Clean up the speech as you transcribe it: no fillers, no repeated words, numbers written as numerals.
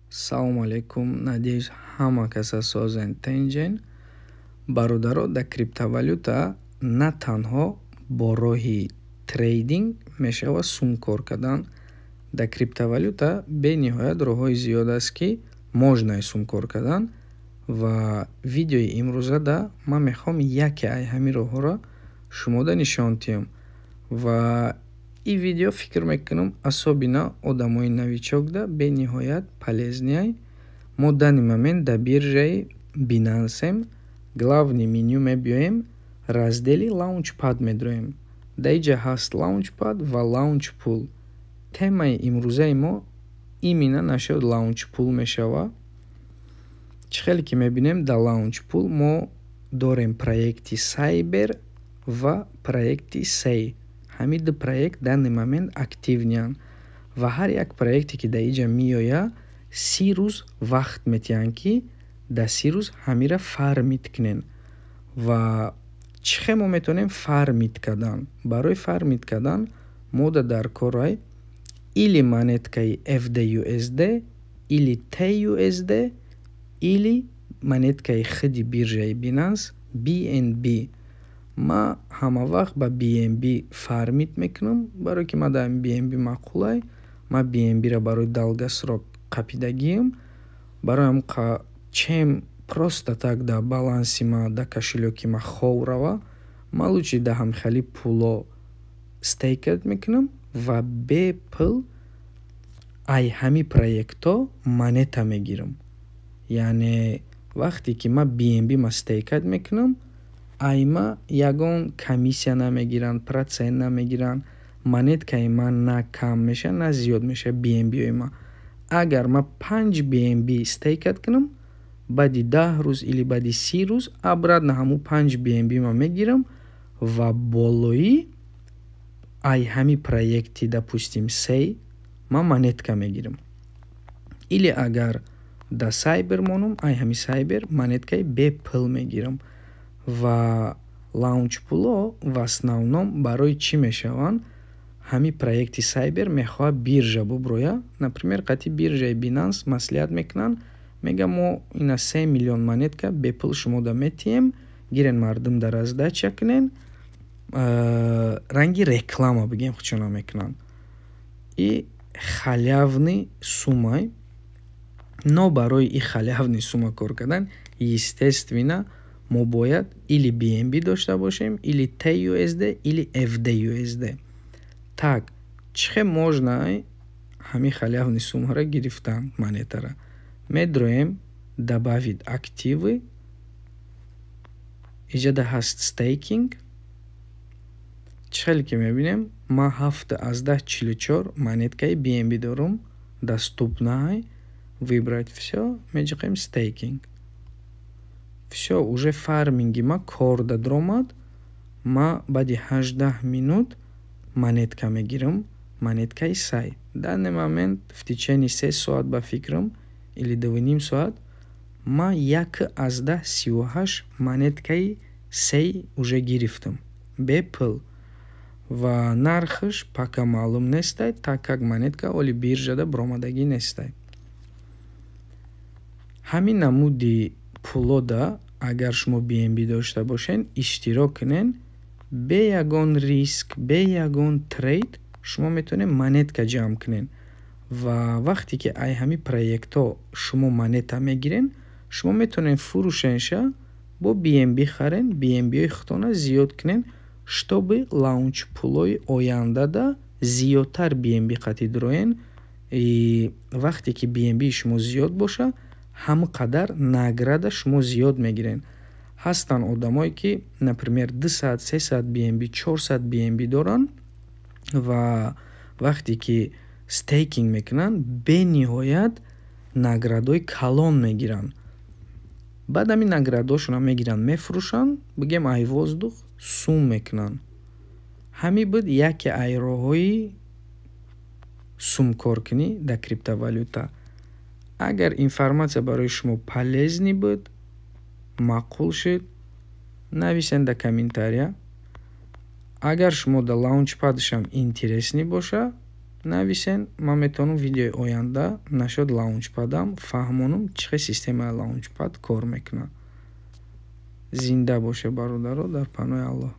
Салому алейкум. Надеюсь, ҳама каса созен, тинҷен. Бародаро, дар криптовалюта на танҳо бо роҳи трейдинг мешавад сум кор кардан. Дар криптовалюта бениҳоят роҳҳои зиёд аст, ки можно сум кор кардан, ва видеои имрӯзада ман мехоҳам яке ай ҳамин роҳҳоро шумода нишон диҳам. Ва ин видео, фикр мекунам, особенно одамои новичокда бениҳоят полезный. Мо данный момент дар биржаи Бинансем, главный меню мебиёем, раздели Launchpad медроем. Дар инҷа ҳаст Launchpad ва Launchpool. Темаи имрӯзаи мо именно насчет Launchpool мешавад. Чӣ хеле ки мебинем, дар Launchpool мо дорем проекти Сайбер ва проекти Сей. Ҳамин ду проект данный момент активныянд ва ҳар як проекте, ки дар инҷа меояд, 30 рӯз вақт метиҳанд, ки дар 30 рӯз ҳамира фармить кунен. Ва чӣ хел мо метавонем фармить кардан? Барои фармить кардан мода дар корай или монеткаи FDUSD, или TUSD, или монеткаи худи биржаи Binance BNB. Ман ҳамавақт ба BNB фармить мекунам, барое ки ман дар BNB маъқулай. Ман BNB-ро барои долгосрок қапидагиам. Барои ҳамн чем просто так дар баланси ма, дар кошелёки ма хов рава, ман лучше дар ҳамхели пуло стейкать мекунам ва бепул ай ҳамин проектҳо монета мегирам. Яъне вақте ки ман BNB ма стейкать мекунам, ай ма ягон комиссия намегиранд, процент намегиранд, монеткаи ман на кам мешавад, на зиёд мешавад BNB-ҳои ман. Агар ман 5 BNB стейкать кунам, баъди 10 рӯз или баъди 30 рӯз обратно ҳамун 5 BNB ма мегирам ва болои ай ҳами проекти, допустим, Сей ман монетка мегирам. Или агар да Сайбер монам, ай ҳами Сайбер монеткаи бепул мегирам. Ва лаунчпулҳо в основном барои чӣ мешаванд? Ҳами проекти Сайбер мехоҳад биржа буброяд. Например, қатъи биржаи Бинанс маслиҳат мекунанд, мегӯянд: мо ина 3 миллион монетка бепул шумода метиҳем, гирен, мардум да раздача кунен. Ранги реклама бигем, худшона мекунанд. И халявный суммай, но барои и халявный сумма кор кардан, естественно, мо бояд или BNB дошта бошем, или TUSD, или FDUSD. Так, чӣ хел можно ҳамин халявный суммаро гирифтан, монетаро? Медроем «Добавить активы», иҷода ҳаст стейкинг. Чӣ хеле ки мебинем, ман 7,44 монеткаи BNB дорум, доступный, «Выбрать всё» меҷиқем, стейкинг. Всё, уже фарминги ма кор дадромад. Ма баъди 18 минут монетка мегирам, монеткаи Сай. Данный момент в течение 3 соат, ба фикрам, или 2,5 соат, ман 1,38 монеткаи Сей уже гирифтам бепул ва нархаш пока маълум нестай, так как монетка оли биржада баромадагӣ нестай. Ҳамин намуди пулода агар шумо BNB дошта бошед, иштирок кунен, бе ягон риск, бе ягон трейд шумо метавонед монетка ҷамъ кунед. Ва вақте ки ай ҳамин проектҳо шумо монета мегирен, шумо метавонед фурӯшенша, бо BNB харен, BNB-ҳои худтона зиёд кунен, чтобы лаунчпулҳои ояндада зиёдтар BNB қатӣ дуроен. И вақте ки BNB шумо зиёд боша, ҳамон қадар награда шумо зиёд мегирен. Ҳастанд одамое, ки, например, 200, 300 BNB, 400 BNB доранд ва вақте ки стейкинг мекунанд, бениҳоят наградҳои калон мегиранд. Баъд ҳамин наградҳошонро мегиранд, мефурӯшанд, бигем, ай воздух сум мекунанд. Ҳамин буд яке ай роҳҳои сумкоркунӣ дар криптовалюта. Агар информатсия барои шумо полезный буд, маъқул шуд, нависед дар комментария. Агар шумо дар лаунчпадашам интересный боша. Нависен, ман метавонам видеои оянда насчёт лаунчпадам фаҳмонам, чӣ хел системаи лаунчпад кор мекунад. Зинда боше, бародаро, дар паноҳи Аллоҳ.